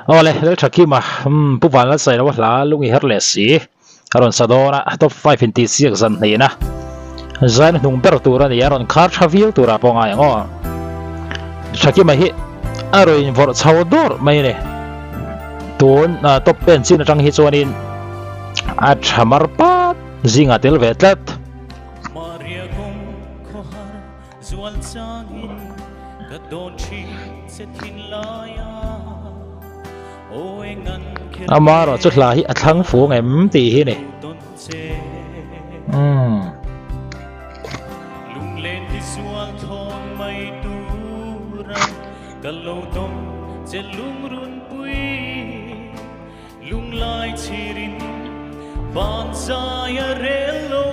Awle Lalthakima umm Pu Vanlalsailo hla lungi her leh si a rawn sa dawn a, top five in tih siak zan hnihna zaina hnung ber tur a ni a, rawn khar tha viau turah pawh ngai ang aw. Thakima hi a rawn invawrh chho dawrh mai a ni. Tun top ten chin atang hi chuanin a tha mar pat zingah tel ve tlat. Maria kawng khawhar zual changin ka dawn thin che thinlai a aw eng an kher Amaherawh chu hla hi a thlang fung em tih hi ni. Umm. Lunglen hi zual thawn mai tura ka lo dawm che lungrunpui Lunglai chhirin van zai a rel lo.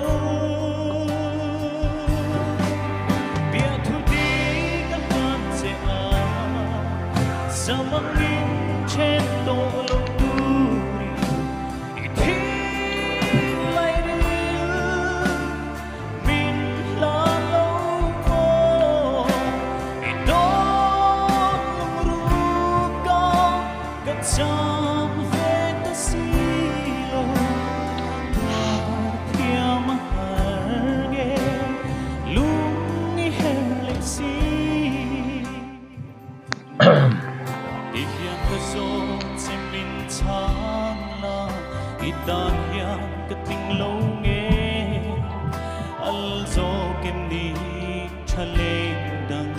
Biahthu dik a hman che a, zamangin then tawh lo turin i thinlai ril min hlan lo maw? I dawn lungruk a Ka cham ve ta si lo, tuar thiam a har nge lung i her leh si. Ti hian ka zawt che min chhan la, i tan hian ka tling lo nge, al zawk em ni tha leng dang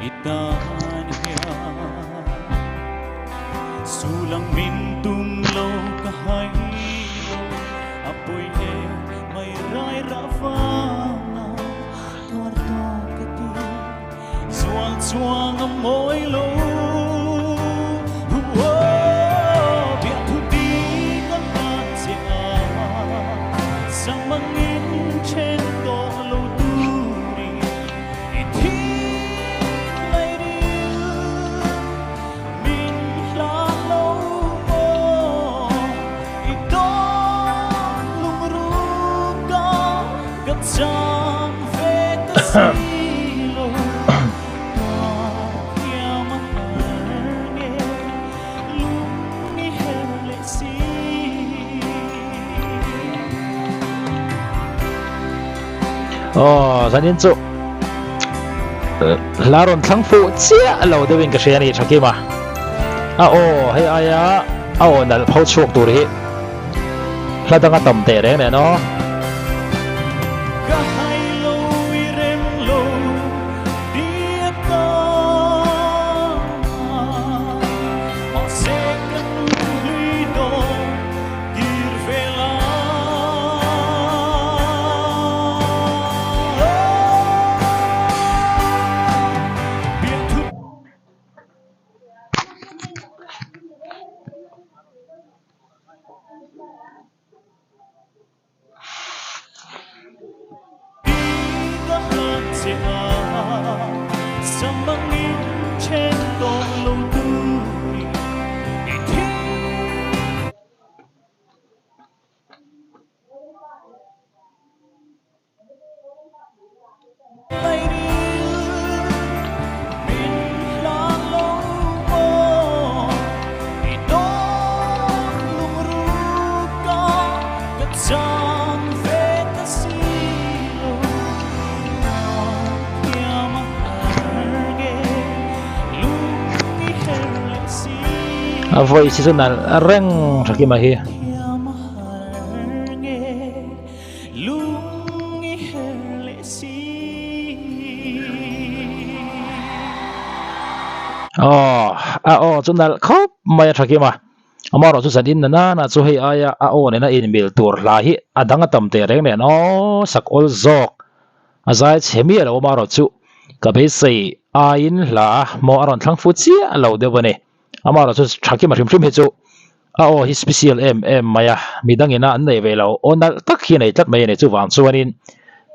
i tan hian. Sulang min tum lo ka hai lo a pui e mai rai ra vanga tuar to ka ti zual chuang a mawi lo Biak thu di ka hlat che a Samangin then tawh lo turin i thi Aw zanin chu hla rawn thlang fuh chiah lo deuhin ka hria a ni Thakima a aw hei aia a aw nalh pho chhuak tur hi hla danga tam teh reng nen aw. A voice hi chu nalh reng Thakima hi. Aw a aw chu nalh khawp mai a Thakima. Amaherawh chu zan in na nana chu hei aia a aw nena inmil tur hla hi a dang a tam teh reng nen aw sak awl zawk a zai chhe miah lo amaherawh chu ka beisei aiin hla maw a rawn thlang fu chiah lo deuh a ni. Amaherawh chu Thakima hrim hrim hi chu a aw hi special em em mai a, midang ina an nei ve lo aw nalh tak hi a nei tlat mai a ni chuvang chuanin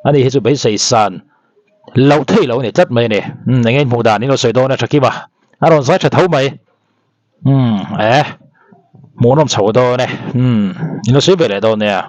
ani hi chu beisei san loh theih loh a ni tlat mai a ni. Umm eng nge in hmuh dan in lo sawi dawn a Thakima a rawn zai tha tho mai. Umm eh hmuhnawm chho dawn e umm in lo sawi ve leh dawn nia.